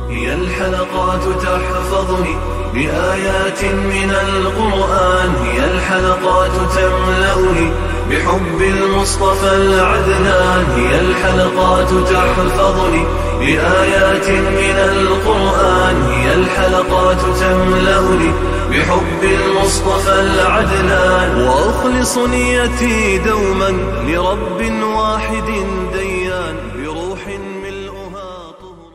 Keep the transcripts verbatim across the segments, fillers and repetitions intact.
هي الحلقات تحفظني بآيات من القرآن، هي الحلقات تملأني بحب المصطفى العدنان، هي الحلقات تحفظني بآيات من القرآن، هي الحلقات تملأني بحب المصطفى العدنان، وأخلص نيتي دوما لرب واحد ديان، بروح ملؤها طهر.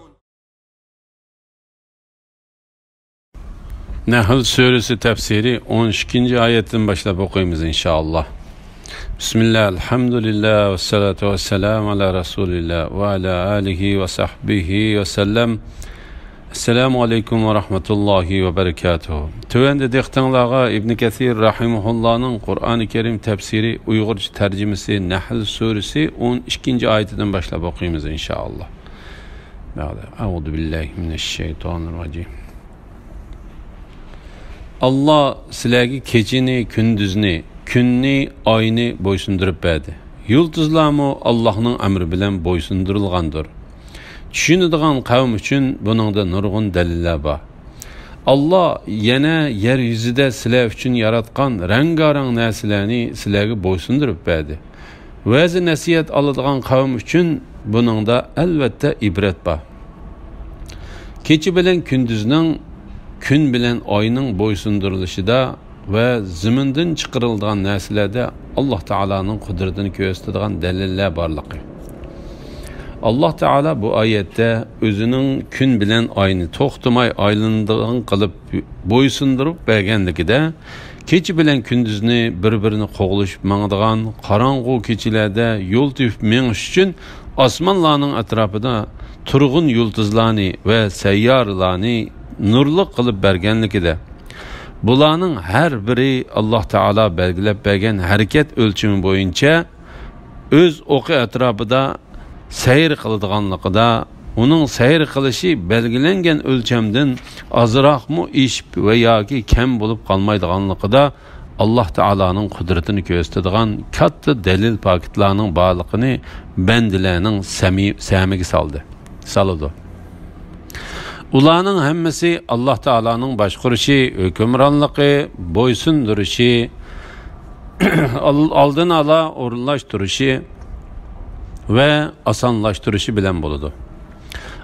نەھل سۈرىسى تەپسىرى ئون ئىككىنچى ئايەتتىن باشلاپ ئوقۇيمىز، ئىنشائاللا. بىسمىللا، ئەلھەمدۇلىللا، ۋەسسالاتۇ ۋەسسالامۇ ئالا رەسۇلىللا ۋە ئالا ئالىھى ۋە سەھبىھى ۋەسەللەم. ئەسسالامۇ ئەلەيكۇم ۋە رەھمەتۇللاھى ۋە بەرىكاتۇھۇ. تۆۋەندە دىققىتىڭلارغا ئىبنى كەسىر رەھىمەھۇللانىڭ قۇرئانى كەرىم تەپسىرى ئۇيغۇرچە تەرجىمىسى نەھل سۈرىسى ئون ئىككىنچى ئايىتىدىن باشلاپ ئوقۇيمىز، ئىنشائاللا. بەئدە. أعوذ بالله من الشيطان الرجيم. ئاللا سىلەرگە كېچىنى، كۈندۈزنى، كۈننى، ئاينى بويسۇندۇرۇپ بەردى. يۇلتۇزلارمۇ ئاللانىڭ ئەمرى بىلەن بويسۇندۇرۇلغاندۇر. چۈشىنىدىغان قەۋم ئۈچۈن بۇنىڭدا نۇرغۇن دەلىللەر بار. ئاللا يەنە يەر يۈزىدە سىلەر ئۈچۈن ياراتقان رەڭگارەڭ نەرسىلەرنى سىلەرگە بويسۇندۇرۇپ بەردى. ۋەزى نەسىھەت ئالىدىغان قەۋم ئۈچۈن بۇنىڭدا ئەلۋەتتە ئىبرەت بار. كېچە بىلەن كۈندۈزنىڭ، كۈن بىلەن ئاينىڭ بويسۇندۇرۇلۇشىدا ۋە زېمىندىن چىقىرىلىدىغان نەرسىلەردە ئاللا تائالانىڭ قۇدرىتىنى كۆرسىتىدىغان دەلىللەر بارلىقى. ئاللا تائالا بۇ ئايەتتە ئۆزىنىڭ كۈن بىلەن ئاينى توختىماي ئايلىنىدىغان قىلىپ بويسۇندۇرۇپ بەرگەنلىكىدە، كېچە بىلەن كۈندۈزنى بىر-بىرىنى قوغلىشىپ ماڭىدىغان قاراڭغۇ كېچىلەردە يول تېپىپ مېڭىش ئۈچۈن ئاسمانلارنىڭ ئەتراپىدا تۇرغۇن يۇلتۇزلارنى ۋە سەييارىلارنى نۇرلۇق قىلىپ بەرگەنلىكىدە، بۇلارنىڭ ھەر بىرى ئاللا تائالا بەلگىلەپ بەرگەن ھەرىكەت ئۆلچىمى بويىچە ئۆز ئوقى ئەتراپىدا سەير قىلىدىغانلىقىدا، ئۇنىڭ سەير قىلىشى بەلگىلەنگەن ئۆلچەمدىن ئازراقمۇ ئېشىپ ۋە ياكى كەم بولۇپ قالمايدىغانلىقىدا، ئاللا تائالانىڭ قۇدرىتىنى كۆرسىتىدىغان كاتتا دەلىل پاكىتلارنىڭ بارلىقىنى بەندىلەرنىڭ سەمى-، سەمىگە سالدى، سالىدۇ. ئۇلارنىڭ ھەممىسى ئاللا تائالانىڭ باشقۇرۇشى، ھۆكۈمرانلىقى، بويسۇندۇرۇشى، ئال-، ئالدىن ئالا ئورۇنلاشتۇرۇشى ۋە ئاسانلاشتۇرۇشى بىلەن بولىدۇ.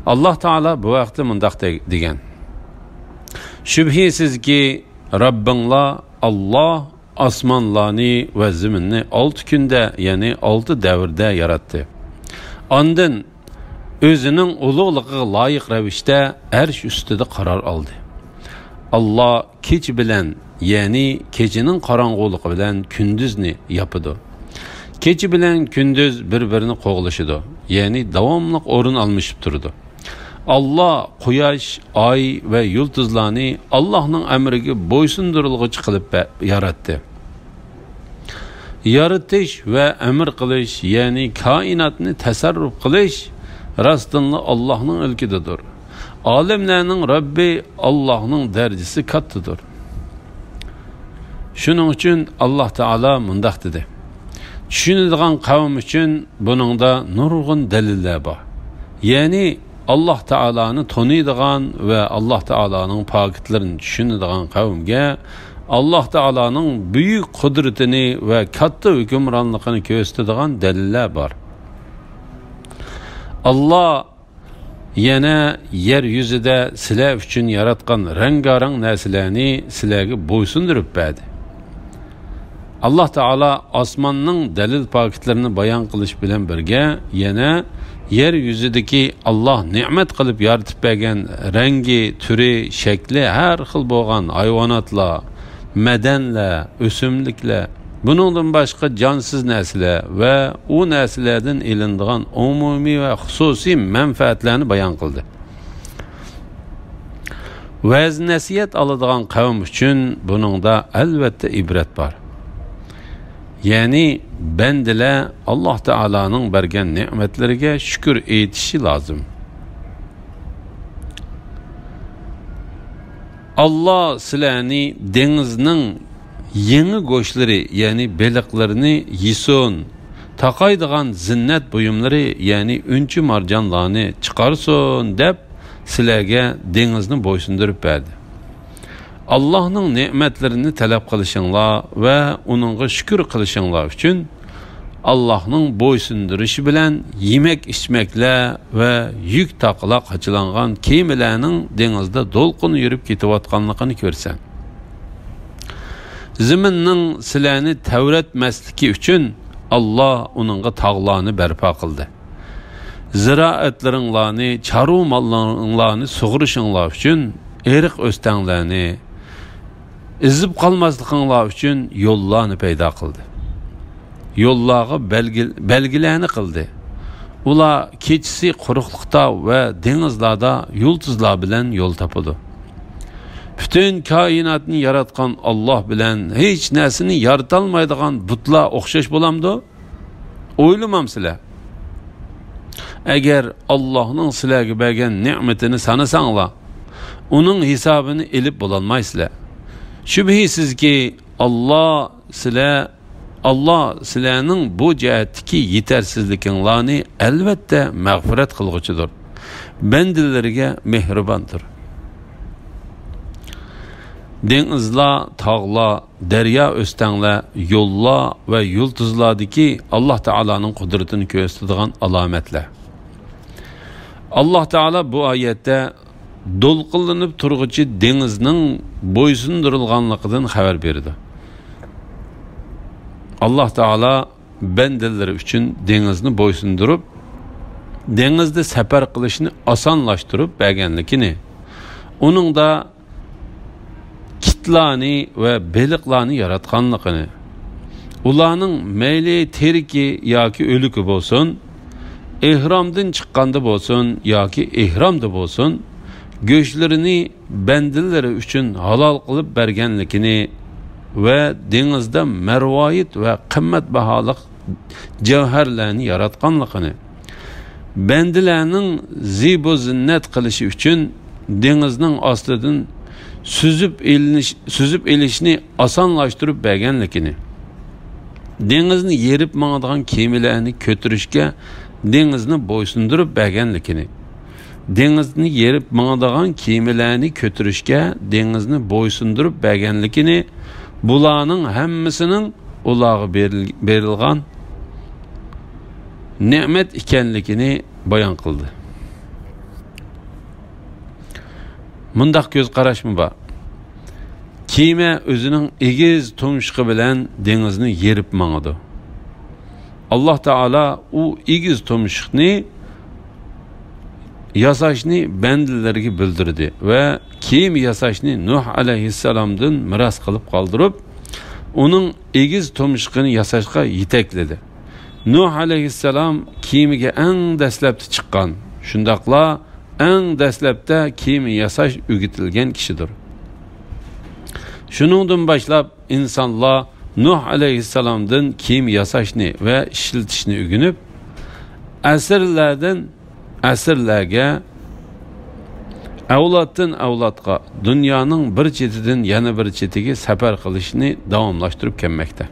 ئاللا تائالا بۇ ھەقتە مۇنداق دە-، دېگەن: شۈبھىسىزكى، رەببىڭلار ئاللا ئاسمانلارنى ۋە زېمىننى ئالتە كۈندە، يەنى ئالتە دەۋردە ياراتتى. ئاندىن ئۆزىنىڭ ئۇلۇغلۇقىغا لايىق رەۋىشتە ئەرش ئۈستىدە قارار ئالدى. ئاللا كېچە بىلەن، يەنى كېچىنىڭ قاراڭغۇلۇقى بىلەن كۈندۈزنى ياپىدۇ. كېچە بىلەن كۈندۈز بىر-بىرىنى قوغلىشىدۇ، يەنى داۋاملىق ئورۇن ئالمىشىپ تۇرىدۇ. ئاللا قۇياش، ئاي ۋە يۇلتۇزلارنى ئاللانىڭ ئەمرىگە بويسۇندۇرۇلغۇچى قىلىپ بە-، ياراتتى. يارىتىش ۋە ئەمىر قىلىش، يەنى كائىناتنى تەسەررۇپ قىلىش راستىنلا ئاللانىڭ ئىلكىدىدۇر. ئالەملەرنىڭ رەببى ئاللانىڭ دەرىجىسى كاتتىدۇر. شۇنىڭ ئۈچۈن ئاللا تائالا مۇنداق دېدى: چۈشىنىدىغان قەۋم ئۈچۈن بۇنىڭدا نۇرغۇن دەلىللەر بار. يەنى ئاللا تائالانى تونۇيدىغان ۋە ئاللا تائالانىڭ پاكىتلىرىنى چۈشىنىدىغان قەۋمگە ئاللا تائالانىڭ بۈيۈك قۇدرىتىنى ۋە كاتتا ھۆكۈمرانلىقىنى كۆرسىتىدىغان دەلىللەر بار. ئاللا يەنە يەر يۈزىدە سىلەر ئۈچۈن ياراتقان رەڭگارەڭ نەرسىلەرنى سىلەرگە بويسۇندۇرۇپ بەردى. ئاللا تائالا ئاسماننىڭ دەلىل پاكىتلىرىنى بايان قىلىش بىلەن بىرگە، يەنە يەر يۈزىدىكى ئاللا نېمەت قىلىپ يارىتىپ بەرگەن رەڭگى، تۈرى، شەكلى ھەر خىل بولغان ھايۋاناتلار، مەدەنلەر، ئۆسۈملۈكلەر، بۇنىڭدىن باشقا جانسىز نەرسىلەر ۋە ئۇ نەرسىلەردىن ئېلىنىدىغان ئومۇمىي ۋە خۇسۇسىي مەنپەئەتلەرنى بايان قىلدى. ۋەز-نەسىھەت ئالىدىغان قەۋم ئۈچۈن بۇنىڭدا ئەلۋەتتە ئىبرەت بار. يەنى بەندىلەر ئاللا تائالانىڭ بەرگەن نېمەتلىرىگە شۈكۈر ئېيتىشى لازىم. ئاللا سىلەرنى دېڭىزنىڭ يېڭى گۆشلىرى، يەنى بېلىقلىرىنى يېسۇن، تاقايدىغان زىننەت بۇيۇملىرى، يەنى ئۈنچە مارجانلارنى چىقارسۇن دەپ سىلەرگە دېڭىزنى بويسۇندۇرۇپ بەردى. ئاللاھنىڭ نېمەتلىرىنى تەلەپ قىلىشىڭلار ۋە ئۇنىڭغا شۈكۈر قىلىشىڭلار ئۈچۈن ئاللاھنىڭ بويسۇندۇرۇشى بىلەن يېمەك-ئىچمەكلەر ۋە يۈك تاقىلار قاچىلانغان كېمىلەرنىڭ دېڭىزدا دولقۇن يۈرۈپ كېتىۋاتقانلىقىنى كۆرىسەن. زېمىننىڭ سىلەرنى تەۋرەتمەسلىكى ئۈچۈن ئاللاھ ئۇنىڭغا تاغلارنى بەرپا قىلدى. زىرائەتلىرىڭلارنى، چارۋا ماللىرىڭلارنى سۇغىرىشىڭلار ئۈچۈن ئېرىق ئۆستەڭلەرنى، ئېزىپ قالماسلىقىڭلار ئۈچۈن يوللارنى پەيدا قىلدى. يوللارغا بەلگى-، بەلگىلەرنى قىلدى. ئۇلار كېچىسى قۇرۇقلۇقتا ۋە دېڭىزلاردا يۇلتۇزلار بىلەن يول تاپىدۇ. پۈتۈن كائىناتنى ياراتقان ئاللاھ بىلەن ھېچ نەرسىنى يارىتالمايدىغان بۇتلار ئوخشاش بولامدۇ؟ ئويلىمامسىلەر؟ ئەگەر ئاللاھنىڭ سىلەرگە بەرگەن نېمىتىنى سانىساڭلار، ئۇنىڭ ھېسابىنى ئېلىپ بولالمايسىلەر. شۈبھىسىزكى، ئاللاھ سىلەر، ئاللاھ سىلەرنىڭ بۇ جەھەتتىكى يېتەرسىزلىكىڭلارنى ئەلۋەتتە مەغپىرەت قىلغۇچىدۇر، بەندىلىرىگە مېھرىباندۇر. دېڭىزلار، تاغلار، دەريا ئۆستەڭلەر، يوللار ۋە يۇلتۇزلاردىكى ئاللاھ تائالانىڭ قۇدرىتىنى كۆرسىتىدىغان ئالامەتلەر. ئاللاھ تائالا بۇ ئايەتتە دولقۇنلىنىپ تۇرغۇچى دېڭىزنىڭ بويسۇندۇرۇلغانلىقىدىن خەۋەر بېرىدۇ. ئاللاھ تائالا بەندىلىرى ئۈچۈن دېڭىزنى بويسۇندۇرۇپ، دېڭىزدا سەپەر قىلىشنى ئاسانلاشتۇرۇپ بەرگەنلىكىنى، ئۇنىڭدا كىتلارنى ۋە بېلىقلارنى ياراتقانلىقىنى، ئۇلارنىڭ مەيلى تىرىكى ياكى ئۆلۈكى بولسۇن، ئېھرامدىن چىققاندا بولسۇن ياكى ئېھرامدا بولسۇن، گۆشلىرىنى بەندىلىرى ئۈچۈن ھالال قىلىپ بەرگەنلىكىنى ۋە دېڭىزدا مەرۋايىت ۋە قىممەت باھالىق جەۋھەرلەرنى ياراتقانلىقىنى، بەندىلەرنىڭ زىبۇ زىننەت قىلىشى ئۈچۈن دېڭىزنىڭ ئاستىدىن سۈزۈپ ئېلىنىش، سۈزۈپ ئېلىشنى ئاسانلاشتۇرۇپ بەرگەنلىكىنى، دېڭىزنى يېرىپ ماڭىدىغان كېمىلەرنى كۆتۈرۈشكە دېڭىزنى بويسۇندۇرۇپ بەرگەنلىكىنى، دېڭىزنى يېرىپ ماڭىدىغان كېمىلەرنى كۆتۈرۈشكە دېڭىزنى بويسۇندۇرۇپ بەرگەنلىكىنى، بۇلارنىڭ ھەممىسىنىڭ ئۇلارغا بېرىل-، بېرىلغان نېمەت ئىكەنلىكىنى بايان قىلدى. مۇنداق كۆز قاراشمۇ بار؟ كېمە ئۆزىنىڭ ئېگىز تۇمشۇقى بىلەن دېڭىزنى يېرىپ ماڭىدۇ. ئاللاھ تائالا ئۇ ئېگىز تۇمشۇقنى ياساشنى بەندىلىرىگە بىلدۈردى ۋە كېمە ياساشنى نۇھ ئەلەيھىسسالامدىن مىراس قىلىپ قالدۇرۇپ، ئۇنىڭ ئېگىز تۇمشۇقىنى ياساشقا يېتەكلىدى. نۇھ ئەلەيھىسسالام كېمىگە ئەڭ دەسلەپتە چىققان، شۇنداقلا ئەڭ دەسلەپتە كېمە ياساش ئۆگىتىلگەن كىشىدۇر. شۇنىڭدىن باشلاپ ئىنسانلار نۇھ ئەلەيھىسسالامدىن كېمە ياساشنى ۋە ئىشلىتىشنى ئۆگىنىپ، ئەسىرلەردىن ئەسىرلەرگە، ئەۋلادتىن ئەۋلادقا، دۇنيانىڭ بىر چېتىدىن يەنە بىر چېتىگە سەپەر قىلىشنى داۋاملاشتۇرۇپ كەلمەكتە.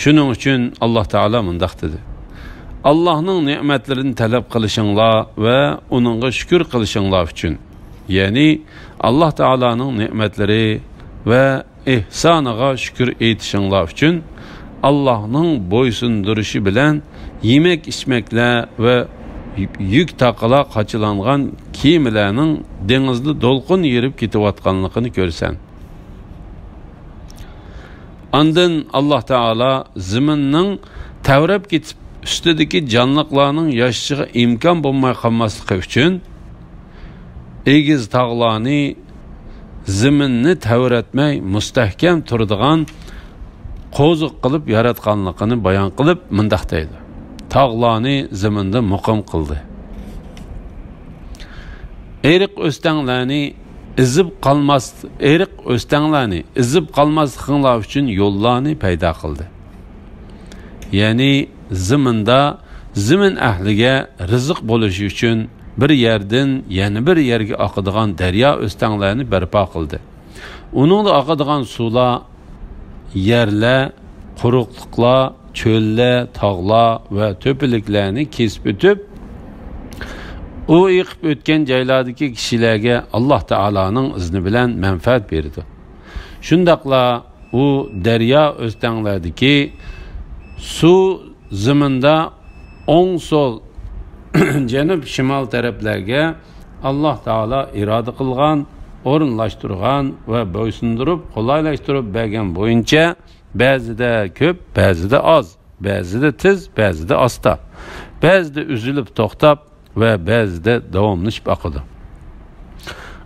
شۇنىڭ ئۈچۈن ئاللاھ تائالا مۇنداق دېدى: ئاللاھنىڭ نېمەتلىرىنى تەلەپ قىلىشىڭلار ۋە ئۇنىڭغا شۈكۈر قىلىشىڭلار ئۈچۈن، يەنى ئاللاھ تائالانىڭ نېمەتلىرى ۋە ئېھسانىغا شۈكۈر ئېيتىشىڭلار ئۈچۈن، ئاللاھنىڭ بويسۇندۇرۇشى بىلەن يېمەك-ئىچمەكلەر ۋە يۈك تاقىلار قاچىلانغان كېمىلەرنىڭ دېڭىزدا دولقۇن يېرىپ كېتىۋاتقانلىقىنى كۆرىسەن. ئاندىن ئاللاھ تائالا زېمىننىڭ تەۋرەپ كېتىپ، ئۈستىدىكى جانلىقلارنىڭ ياشىشىغا ئىمكان بولماي قالماسلىقى ئۈچۈن، ئېگىز تاغلارنى زېمىننى تەۋرەتمەي مۇستەھكەم تۇرىدىغان قوزۇق قىلىپ ياراتقانلىقىنى بايان قىلىپ مۇنداق دەيدۇ: تاغلارنى زېمىندا مۇقىم قىلدى. ئېرىق ئۆستەڭلەرنى ئېزىپ قالماس-، ئېرىق ئۆستەڭلەرنى ئېزىپ قالماسلىقىڭلار ئۈچۈن يوللارنى پەيدا قىلدى. يەنى زېمىندا زېمىن ئەھلىگە رىزىق بولۇشى ئۈچۈن بىر يەردىن يەنە بىر يەرگە ئاقىدىغان دەريا ئۆستەڭلەرنى بەرپا قىلدى. ئۇنىڭدا ئاقىدىغان سۇلار يەرلەر، قۇرۇقلۇقلار، چۆللەر، تاغلار ۋە تۆپىلىكلەرنى كېسىپ ئۆتۈپ، ئۇ ئېقىپ ئۆتكەن جايلاردىكى كىشىلەرگە ئاللاھ تائالانىڭ ئىزنى بىلەن مەنپەئەت بېرىدۇ. شۇنداقلا ئۇ دەريا ئۆستەڭلەردىكى سۇ زېمىندا ئوڭ، سول، جەنۇب، شىمال تەرەپلەرگە ئاللاھ تائالا ئىرادە قىلغان، ئورۇنلاشتۇرغان ۋە بويسۇندۇرۇپ، قولايلاشتۇرۇپ بەرگەن بويىچە بەزىدە كۆپ، بەزىدە ئاز، بەزىدە تېز، بەزىدە ئاستا، بەزىدە ئۈزۈلۈپ توختاپ ۋە بەزىدە داۋاملىشىپ ئاقىدۇ.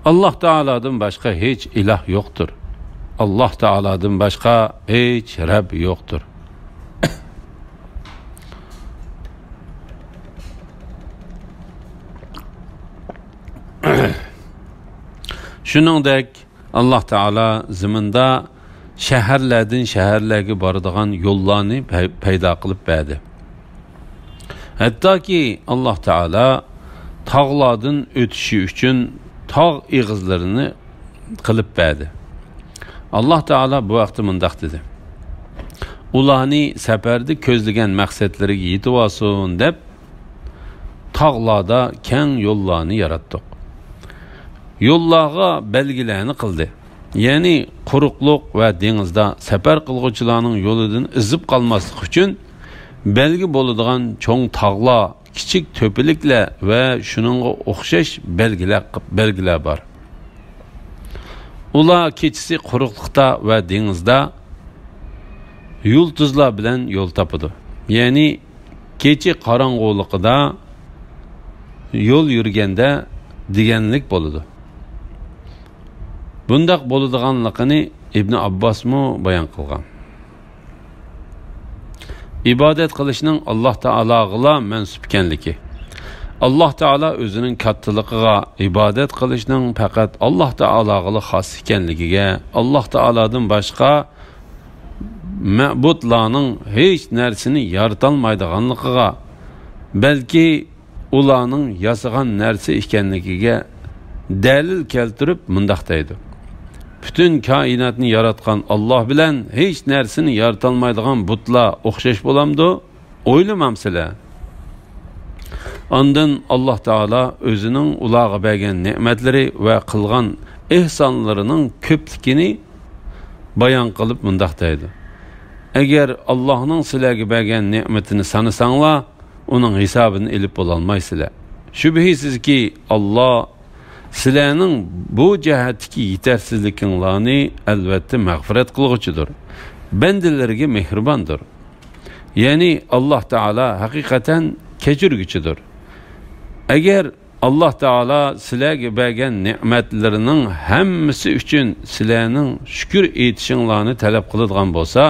ئاللاھ تائالادىن باشقا ھېچ ئىلاھ يوقتۇر. ئاللاھ تائالادىن باشقا ھېچ رەب يوقتۇر. شۇنىڭدەك ئاللاھ تائالا زېمىندا شەھەرلەردىن شەھەرلەرگە بارىدىغان يوللارنى پەي-، پەيدا قىلىپ بەردى. ھەتتاكى ئاللاھ تائالا تاغلاردىن ئۆتۈشى ئۈچۈن تاغ ئېغىزلىرىنى قىلىپ بەردى. ئاللاھ تائالا بۇ ھەقتە مۇنداق دېدى: «ئۇلارنى سەپەردە كۆزلىگەن مەقسەتلىرىگە يېتىۋالسۇن» دەپ، تاغلاردا كەڭ يوللارنى ياراتتۇق. يوللارغا بەلگىلەرنى قىلدى. يەنى قۇرۇقلۇق ۋە دېڭىزدا سەپەر قىلغۇچىلارنىڭ يولىدىن ئېزىپ قالماسلىق ئۈچۈن بەلگە بولىدىغان چوڭ تاغلار، كىچىك تۆپىلىكلەر ۋە شۇنىڭغا ئوخشاش بەلگىلەر، بەلگىلەر بار. ئۇلار كېچىسى قۇرۇقلۇقتا ۋە دېڭىزدا يۇلتۇزلار بىلەن يول تاپىدۇ. يەنى كېچە قاراڭغۇلۇقىدا يول يۈرگەندە دېگەنلىك بولىدۇ. بۇنداق بولىدىغانلىقىنى ئىبنى ئابباسمۇ بايان قىلغان. ئىبادەت قىلىشنىڭ ئاللاھ تائالاغىلا مەنسۇپ ئىكەنلىكى. ئاللاھ تائالا ئۆزىنىڭ كاتتىلىقىغا، ئىبادەت قىلىشنىڭ پەقەت ئاللاھ تائالاغىلا خاس ئىكەنلىكىگە، ئاللاھ تائالادىن باشقا مەبۇدلارنىڭ ھېچ نەرسىنى يارىتالمايدىغانلىقىغا، بەلكى ئۇلارنىڭ ياسىغان نەرسە ئىكەنلىكىگە دەلىل كەلتۈرۈپ مۇنداق دەيدۇ: «پۈتۈن كائىناتنى ياراتقان ئاللاھ بىلەن ھېچ نەرسىنى يارىتالمايدىغان بۇتلار ئوخشاش بولامدۇ؟ ئويلىمامسىلەر؟» ئاندىن ئاللاھ تائالا ئۆزىنىڭ ئۇلارغا بەرگەن نېمەتلىرى ۋە قىلغان ئېھسانلىرىنىڭ كۆپلۈكىنى بايان قىلىپ مۇنداق دەيدۇ: «ئەگەر ئاللاھنىڭ سىلەرگە بەرگەن نېمىتىنى سانىساڭلار، ئۇنىڭ ھېسابىنى ئېلىپ بولالمايسىلەر. شۈبھىسىزكى، ئاللاھ سىلەرنىڭ بۇ جەھەتتىكى يېتەرسىزلىكىڭلارنى ئەلۋەتتە مەغپىرەت قىلغۇچىدۇر، بەندىلىرىگە مېھرىباندۇر.» يەنى ئاللاھ تائالا ھەقىقەتەن كەچۈرگۈچىدۇر. ئەگەر ئاللاھ تائالا سىلەرگە بەرگەن نېمەتلىرىنىڭ ھەممىسى ئۈچۈن سىلەرنىڭ شۈكۈر ئېيتىشىڭلارنى تەلەپ قىلىدىغان بولسا،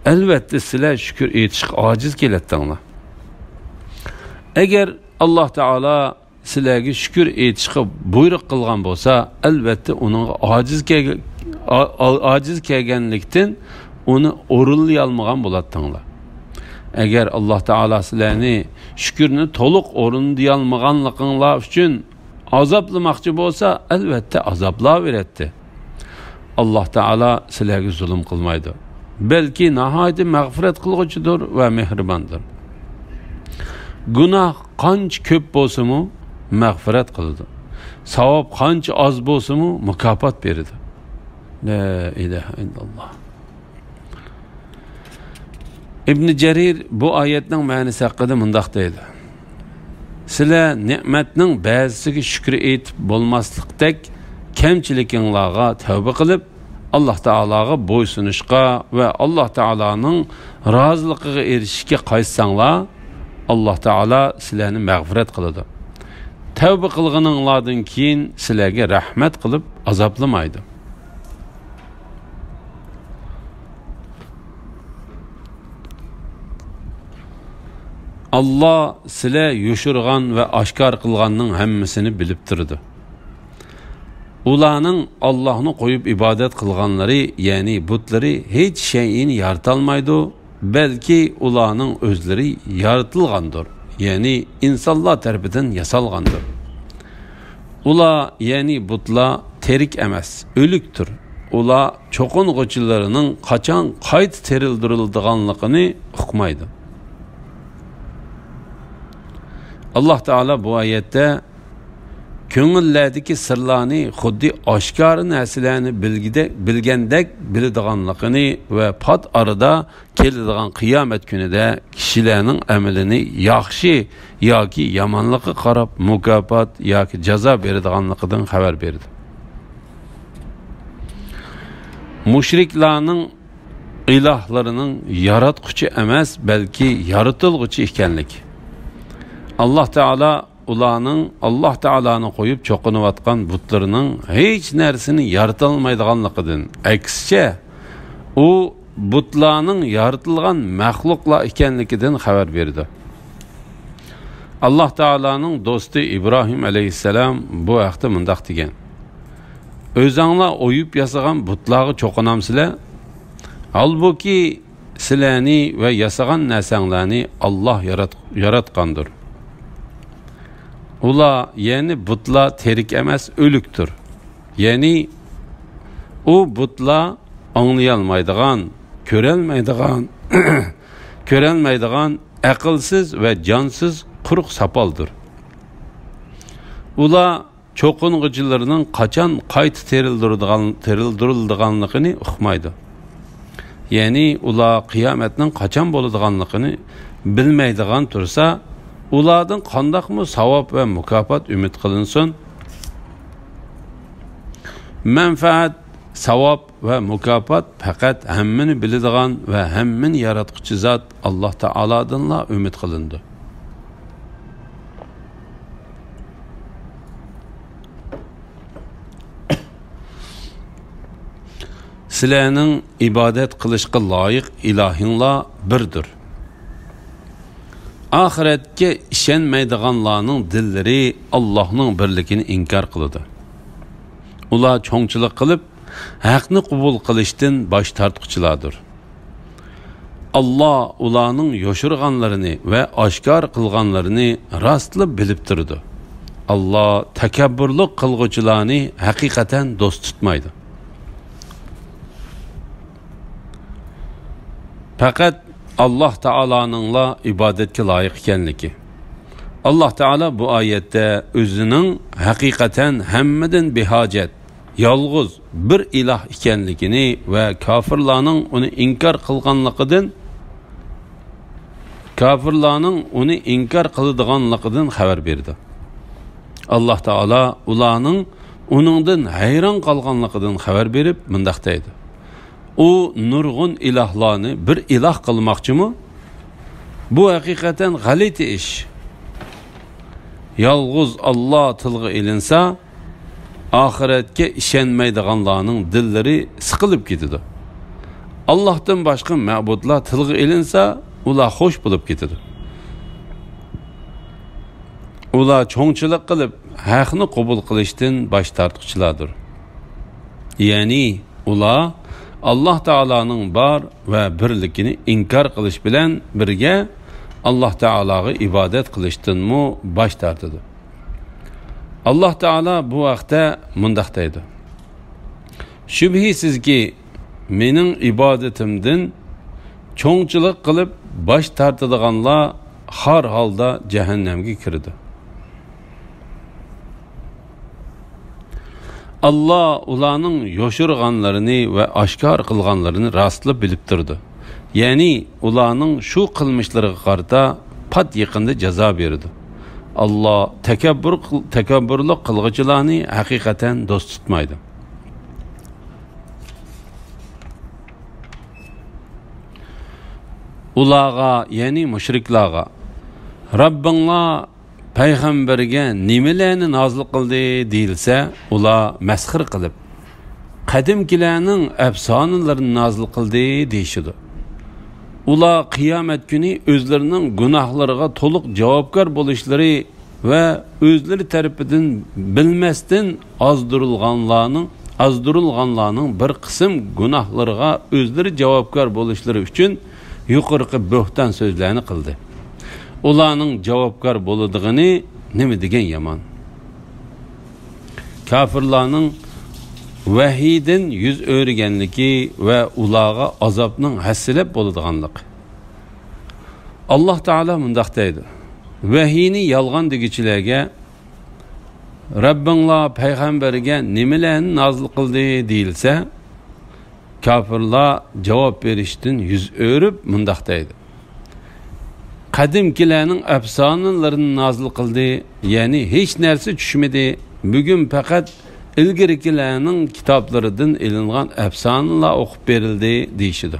ئەلۋەتتە سىلەر شۈكۈر ئېيتىشقا ئاجىز كېلەتتىڭلار. ئەگەر ئاللاھ تائالا سىلەرگە شۈكۈر ئېيتىشقا بۇيرۇق قىلغان بولسا، ئەلۋەتتە ئۇنىڭغا ئاجىز كەلگە-، ئا-، ئا-، ئاجىز كەلگەنلىكتىن ئۇنى ئورۇنلىيالمىغان بولاتتىڭلار. ئەگەر ئاللاھ تائالا سىلەرنى شۈكۈرنى تولۇق ئورۇندىيالمىغانلىقىڭلار ئۈچۈن ئازابلىماقچى بولسا، ئەلۋەتتە ئازابلاۋېرەتتى. ئاللاھ تائالا سىلەرگە زۇلۇم قىلمايدۇ، بەلكى ناھايىتى مەغپىرەت قىلغۇچىدۇر ۋە مېھرىباندۇر. گۇناھ قانچە كۆپ بولسىمۇ مەغپىرەت قىلىدۇ، ساۋاب قانچە ئاز بولسىمۇ مۇكاپات بېرىدۇ. لا ئىلاھە ئىللاللاھ. ئىبنى جەرىر بۇ ئايەتنىڭ مەنىسى ھەققىدە مۇنداق دەيدۇ: سىلەر نېمەتنىڭ بەزىسىگە شۈكرى ئېيتىپ بولماسلىقتەك كەمچىلىكىڭلارغا تەۋبە قىلىپ، ئاللاھ تائالاغا بويسۇنۇشقا ۋە ئاللاھ تائالانىڭ رازىلىقىغا ئېرىشىشكە قايتساڭلار، ئاللاھ تائالا سىلەرنى مەغپىرەت قىلىدۇ. تەۋبە قىلغىنىڭلاردىن كېيىن سىلەرگە رەھمەت قىلىپ ئازابلىمايدۇ. ئاللاھ سىلەر يوشۇرغان ۋە ئاشكارا قىلغاننىڭ ھەممىسىنى بىلىپ تۇرىدۇ. ئۇلارنىڭ ئاللاھنى قويۇپ ئىبادەت قىلغانلىرى، يەنى بۇتلىرى ھېچ شەيئىنى يارىتالمايدۇ، بەلكى ئۇلارنىڭ ئۆزلىرى يارىتىلغاندۇر، يەنى ئىنسانلار تەرىپىدىن ياسالغاندۇر. ئۇلار، يەنى بۇتلار تىرىك ئەمەس، ئۆلۈكتۇر. ئۇلار چوقۇنغۇچىلىرىنىڭ قاچان قايتا تىرىلدۈرۈلىدىغانلىقىنى ئۇقمايدۇ. ئاللاھ تائالا بۇ ئايەتتە كۆڭۈللەردىكى سىرلارنى خۇددى ئاشكارا نەرسىلەرنى بىلگۈدەك، بىلگەندەك بىلىدىغانلىقىنى ۋە پات ئارىدا كېلىدىغان قىيامەت كۈنىدە كىشىلەرنىڭ ئەمىلىنى ياخشى ياكى يامانلىققا قاراپ مۇكاپات ياكى جازا بېرىدىغانلىقىدىن خەۋەر بېرىدۇ. مۇشرىكلارنىڭ ئىلاھلىرىنىڭ ياراتقۇچى ئەمەس، بەلكى يارىتىلغۇچى ئىكەنلىكى. ئاللاھ تائالا ئۇلارنىڭ ئاللاھ تائالانى قويۇپ چوقۇنۇۋاتقان بۇتلىرىنىڭ ھېچ نەرسىنى يارىتالمايدىغانلىقىدىن، ئەكسىچە، ئۇ بۇتلارنىڭ يارىتىلغان مەخلۇقلار ئىكەنلىكىدىن خەۋەر بېرىدۇ. ئاللاھ تائالانىڭ دوستى ئىبراھىم ئەلەيھىسسالام بۇ ھەقتە مۇنداق دېگەن: ئۆزەڭلار ئويۇپ ياسىغان بۇتلارغا چوقۇنامسىلەر؟ ھالبۇكى، سىلەرنى ۋە ياسىغان نەرسەڭلارنى ئاللاھ يارات-، ياراتقاندۇر. ئۇلار، يەنى بۇتلار تىرىك ئەمەس، ئۆلۈكتۇر. يەنى ئۇ بۇتلار ئاڭلىيالمايدىغان، كۆرەلمەيدىغان، كۆرەلمەيدىغان، ئەقىلسىز ۋە جانسىز قۇرۇق ساپالدۇر. ئۇلار چوقۇنغۇچىلىرىنىڭ قاچان قايتا تىرىلدۇرىدىغان-، تىرىلدۈرۈلىدىغانلىقىنى ئۇقمايدۇ. يەنى ئۇلار قىيامەتنىڭ قاچان بولىدىغانلىقىنى بىلمەيدىغان تۇرسا، ئۇلاردىن قانداقمۇ ساۋاب ۋە مۇكاپات ئۈمىد قىلىنسۇن؟ مەنپەئەت، ساۋاب ۋە مۇكاپات پەقەت ھەممىنى بىلىدىغان ۋە ھەممىنى ياراتقۇچى زات ئاللاھ تائالادىنلا ئۈمىد قىلىنىدۇ. سىلەرنىڭ ئىبادەت قىلىشقا لايىق ئىلاھىڭلار بىردۇر. ئاخىرەتكە ئىشەنمەيدىغانلارنىڭ دىللىرى ئاللاھنىڭ بىرلىكىنى ئىنكار قىلىدۇ. ئۇلار چوڭچىلىق قىلىپ، ھەقنى قوبۇل قىلىشتىن باش تارتقۇچىلاردۇر. ئاللاھ ئۇلارنىڭ يوشۇرغانلىرىنى ۋە ئاشكارا قىلغانلىرىنى راستلا بىلىپ تۇرىدۇ. ئاللاھ تەكەببۇرلۇق قىلغۇچىلارنى ھەقىقەتەن دوست تۇتمايدۇ. پەقەت ئاللاھ تائالانىڭلا ئىبادەتكە لايىق ئىكەنلىكى. ئاللاھ تائالا بۇ ئايەتتە ئۆزىنىڭ ھەقىقەتەن ھەممىدىن بىھاجەت، يالغۇز بىر ئىلاھ ئىكەنلىكىنى ۋە كاپىرلارنىڭ ئۇنى ئىنكار قىلغانلىقىدىن، كاپىرلارنىڭ ئۇنى ئىنكار قىلىدىغانلىقىدىن خەۋەر بېرىدۇ. ئاللاھ تائالا ئۇلارنىڭ ئۇنىڭدىن ھەيران قالغانلىقىدىن خەۋەر بېرىپ، مۇنداق دەيدۇ: ئۇ نۇرغۇن ئىلاھلارنى بىر ئىلاھ قىلماقچىمۇ؟ بۇ ھەقىقەتەن غەلىتە ئىش. يالغۇز ئاللاھ تىلغا ئېلىنسا، ئاخىرەتكە ئىشەنمەيدىغانلارنىڭ دىللىرى سىقىلىپ كېتىدۇ. ئاللاھتىن باشقا مەبۇدلار تىلغا ئېلىنسا، ئۇلار خوش بولۇپ كېتىدۇ. ئۇلار چوڭچىلىق قىلىپ، ھەقنى قوبۇل قىلىشتىن باش تارتقۇچىلاردۇر. يەنى ئۇلار ئاللاھ تائالانىڭ بار ۋە بىرلىكىنى ئىنكار قىلىش بىلەن بىرگە، ئاللاھ تائالاغا ئىبادەت قىلىشتىنمۇ باش تارتىدۇ. ئاللاھ تائالا بۇ ھەقتە مۇنداق دەيدۇ: شۈبھىسىزكى، مېنىڭ ئىبادىتىمدىن چوڭچىلىق قىلىپ باش تارتىدىغانلار خار ھالدا جەھەننەمگە كىرىدۇ. ئاللاھ ئۇلارنىڭ يوشۇرغانلىرىنى ۋە ئاشكارا قىلغانلىرىنى راستلا بىلىپ تۇرىدۇ. يەنى ئۇلارنىڭ شۇ قىلمىشلىرىغا قارىتا پات يېقىندا جازا بېرىدۇ. ئاللاھ تەكەببۇر قىل-، تەكەببۇرلۇق قىلغۇچىلارنى ھەقىقەتەن دوست تۇتمايدۇ. ئۇلارغا، يەنى مۇشرىكلارغا، رەببىڭلار پەيغەمبەرگە نېمىلەرنى نازىل قىلدى دېيىلسە، ئۇلار مەسخىرە قىلىپ، قەدىمكىلەرنىڭ ئەپسانىلىرىنى نازىل قىلدى دېيىشىدۇ. ئۇلار قىيامەت كۈنى ئۆزلىرىنىڭ گۇناھلىرىغا تولۇق جاۋابكار بولۇشلىرى ۋە ئۆزلىرى تەرىپىدىن بىلمەستىن ئازدۇرۇلغانلارنىڭ، ئازدۇرۇلغانلارنىڭ بىر قىسىم گۇناھلىرىغا ئۆزلىرى جاۋابكار بولۇشلىرى ئۈچۈن يۇقىرىقى بۆھتان سۆزلەرنى قىلدى. ئۇلارنىڭ جاۋابكار بولىدىغىنى نېمە دېگەن يامان! كاپىرلارنىڭ ۋەھىيدىن يۈز ئۆرۈگەنلىكى ۋە ئۇلارغا ئازابنىڭ ھەسسىلەپ بولىدىغانلىقى. ئاللاھ تائالا مۇنداق دەيدۇ: ۋەھىينى يالغان دېگۈچىلەرگە «رەببىڭلار پەيغەمبەرگە نېمىلەرنى نازىل قىلدى؟» دېيىلسە، كاپىرلار جاۋاب بېرىشتىن يۈز ئۆرۈپ مۇنداق دەيدۇ: «قەدىمكىلەرنىڭ ئەپسانىلىرىنى نازىل قىلدى، يەنى ھېچ نەرسە چۈشمىدى. بۈگۈن پەقەت ئىلگىرىكىلەرنىڭ كىتابلىرىدىن ئېلىنغان ئەپسانىلار ئوقۇپ بېرىلدى» دېيىشىدۇ.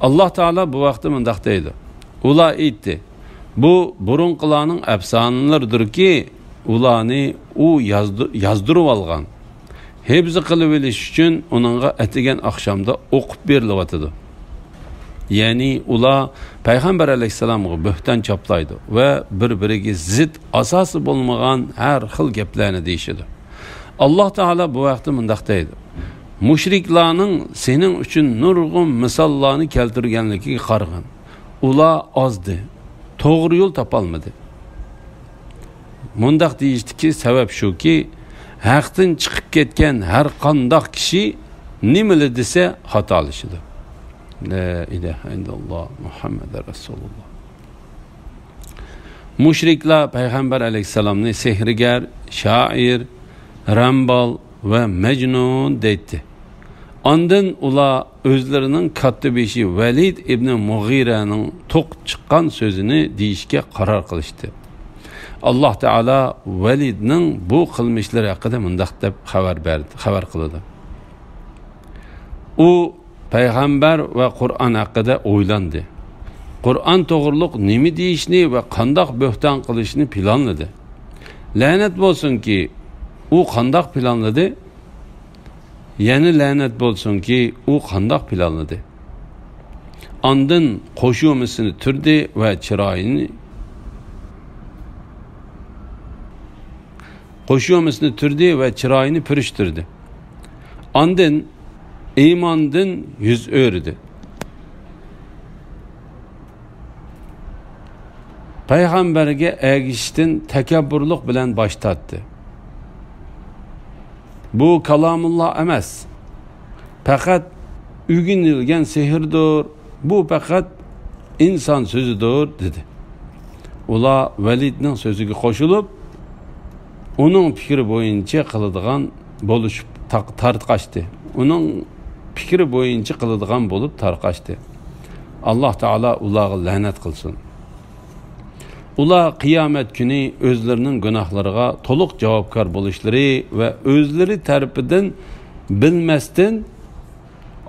ئاللاھ تائالا بۇ ھەقتە مۇنداق دەيدۇ: ئۇلار ئېيتتى: «بۇ بۇرۇنقىلارنىڭ ئەپسانىلىرىدۇركى، ئۇلارنى ئۇ يازدۇ-، يازدۇرۇۋالغان. ھىپزى قىلىۋېلىش ئۈچۈن ئۇنىڭغا ئەتىگەن ئاخشامدا ئوقۇپ بېرىلىۋاتىدۇ.» يەنى ئۇلار پەيغەمبەر ئەلەيھىسسالامغا بۆھتان چاپلايدۇ ۋە بىر-بىرىگە زىت، ئاساسى بولمىغان ھەر خىل گەپلەرنى دېيىشىدۇ. ئاللاھ تائالا بۇ ھەقتە مۇنداق دەيدۇ: «مۇشرىكلارنىڭ سېنىڭ ئۈچۈن نۇرغۇن مىساللارنى كەلتۈرگەنلىكىگە قارىغىن. ئۇلار ئازدى، توغرا يول تاپالمىدى.» مۇنداق دېيىشتىكى سەۋەب شۇكى، ھەقتىن چىقىپ كەتكەن ھەر قانداق كىشى نېمىلا دېسە خاتالىشىدۇ. لا ئىلاھە ئىللاللاھ، مۇھەممەدۇر رەسۇلۇللاھ. مۇشرىكلار پەيغەمبەر ئەلەيھىسسالامنى سېھىرگەر، شائىر، رامبال ۋە مەجنۇن دەيتتى. ئاندىن ئۇلار ئۆزلىرىنىڭ كاتتىبېشى ۋەلىد ئىبنى مۇغىرەنىڭ توقۇپ چىققان سۆزىنى دېيىشكە قارار قىلىشتى. ئاللاھ تائالا ۋەلىدنىڭ بۇ قىلمىشلىرى ھەققىدە مۇنداق دەپ خەۋەر بەردى، خەۋەر قىلىدۇ: ئۇ پەيغەمبەر ۋە قۇرئان ھەققىدە ئويلاندى. قۇرئان توغرۇلۇق نېمە دېيىشنى ۋە قانداق بۆھتان قىلىشنى پىلانلىدى. لەنەت بولسۇنكى، ئۇ قانداق پىلانلىدى؟ يەنە لەنەت بولسۇنكى، ئۇ قانداق پىلانلىدى؟ ئاندىن قوشۇمىسىنى تۈردى ۋە چىرايىنى، قوشۇمىسىنى تۈردى ۋە چىرايىنى پۈرۈشتۈردى. ئاندىن ئىماندىن يۈز ئۆرۈدى. پەيغەمبەرگە ئەگىشىشتىن تەكەببۇرلۇق بىلەن باش تارتتى. بۇ كالامۇللا ئەمەس، پەقەت ئۆگىنىلگەن سېھىردۇر، بۇ پەقەت ئىنسان سۆزىدۇر، دېدى. ئۇلار ۋەلىدنىڭ سۆزىگە قوشۇلۇپ، ئۇنىڭ پىكرى بويىچە قىلىدىغان بولۇشۇپ تاق-، تارتقاشتى. ئۇنىڭ پىكرى بويىچە قىلىدىغان بولۇپ تارقاشتى. ئاللاھ تائالا ئۇلارغا لەنەت قىلسۇن. ئۇلار قىيامەت كۈنى ئۆزلىرىنىڭ گۇناھلىرىغا تولۇق جاۋابكار بولۇشلىرى ۋە ئۆزلىرى تەرىپىدىن بىلمەستىن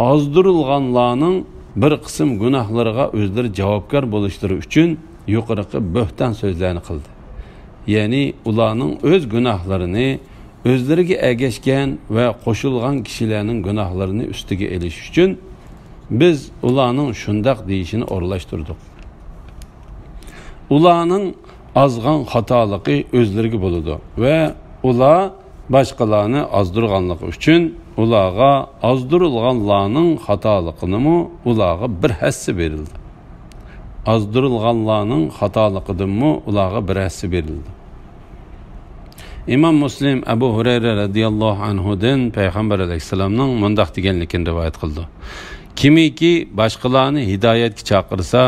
ئازدۇرۇلغانلارنىڭ بىر قىسىم گۇناھلىرىغا ئۆزلىرى جاۋابكار بولۇشلىرى ئۈچۈن يۇقىرىقى بۆھتان سۆزلەرنى قىلدى. يەنى ئۇلارنىڭ ئۆز گۇناھلىرىنى، ئۆزلىرىگە ئەگەشكەن ۋە قوشۇلغان كىشىلەرنىڭ گۇناھلىرىنى ئۈستىگە ئېلىش ئۈچۈن، بىز ئۇلارنىڭ شۇنداق دېيىشىنى ئورۇنلاشتۇردۇق. ئۇلارنىڭ ئازغان خاتالىقى ئۆزلىرىگە بولىدۇ ۋە ئۇلار باشقىلارنى ئازدۇرغانلىقى ئۈچۈن ئۇلارغا ئازدۇرۇلغانلارنىڭ خاتالىقىنىمۇ ئۇلارغا بىر ھەسسە بېرىلدى. ئازدۇرۇلغانلارنىڭ خاتالىقىدىنمۇ ئۇلارغا بىر ھەسسە بېرىلدى. ئىمام مۇسلىم ئەبۇ ھۇرەيرە رەزىياللاھۇ ئەنھۇدىن پەيغەمبەر ئەلەيھىسسالامنىڭ مۇنداق دېگەنلىكىنى رىۋايەت قىلىدۇ: كىمكى باشقىلارنى ھىدايەتكە چاقىرسا،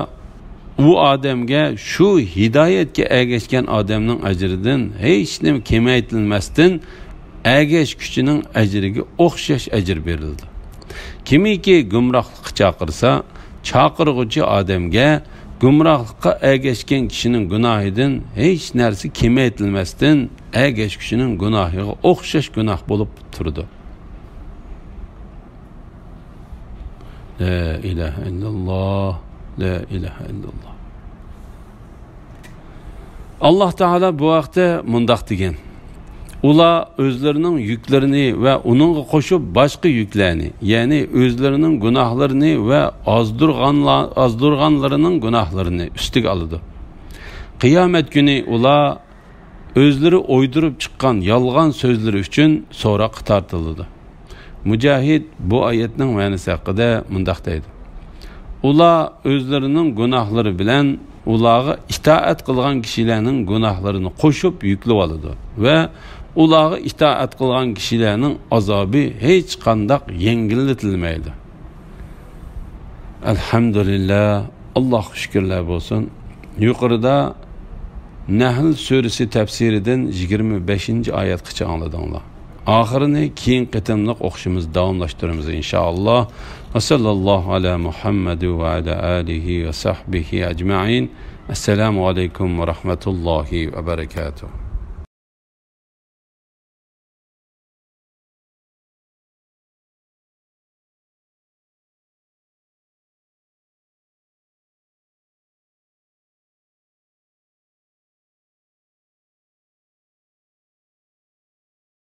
ئۇ ئادەمگە شۇ ھىدايەتكە ئەگەشكەن ئادەمنىڭ ئەجرىدىن ھېچنېمە كېمەيتىلمەستىن، ئەگەشكۈچىنىڭ ئەجرىگە ئوخشاش ئەجىر بېرىلىدۇ. كىمكى گۇمراھلىققا چاقىرسا، چاقىرغۇچى ئادەمگە گۇمراھلىققا ئەگەشكەن كىشىنىڭ گۇناھىدىن ھېچ نەرسە كېمەيتىلمەستىن، ئەگەشكۈچىنىڭ گۇناھىغا ئوخشاش گۇناھ بولۇپ تۇرىدۇ. لا ئىلاھە ئىللاللا، لا ئىلاھە ئىللاللا. ئاللاھ تائالا بۇ ھەقتە مۇنداق دېگەن: ئۇلار ئۆزلىرىنىڭ يۈكلىرىنى ۋە ئۇنىڭغا قوشۇپ باشقا يۈكلەرنى، يەنى ئۆزلىرىنىڭ گۇناھلىرىنى ۋە ئازدۇرغانلا-، ئازدۇرغانلىرىنىڭ گۇناھلىرىنى ئۈستىگە ئالىدۇ. قىيامەت كۈنى ئۇلار ئۆزلىرى ئويدۇرۇپ چىققان يالغان سۆزلىرى ئۈچۈن سوراققا تارتىلىدۇ. مۇجاھىد بۇ ئايەتنىڭ مەنىسى ھەققىدە مۇنداق دەيدۇ: ئۇلار ئۆزلىرىنىڭ گۇناھلىرى بىلەن ئۇلارغا ئىتائەت قىلغان كىشىلەرنىڭ گۇناھلىرىنى قوشۇپ يۈكلىۋالىدۇ ۋە ئۇلارغا ئىتائەت قىلغان كىشىلەرنىڭ ئازابى ھېچقانداق يەڭگىللىتىلمەيدۇ. ئەلھەمدۇلىللا، ئاللاھقا شۈكۈرلەر بولسۇن. يۇقىرىدا نەھل سۈرىسى تەپسىرىدىن يىگىرمە بەشىنچى ئايەتقىچە ئاڭلىدىڭلار. ئاخىرىنى كېيىنكى قېتىملىق ئوقۇشىمىز داۋاملاشتۇرىمىز، ئىنشائاللا. ۋە ساللاللاھۇ ئەلە مۇھەممەد ۋە ئەلە ئالىھى ۋە سەھبىھى ئەجمەئىن. ئەسسالامۇ ئەلەيكۇم ۋە رەھمەتۇللاھى ۋە بەرەكاتۇھ.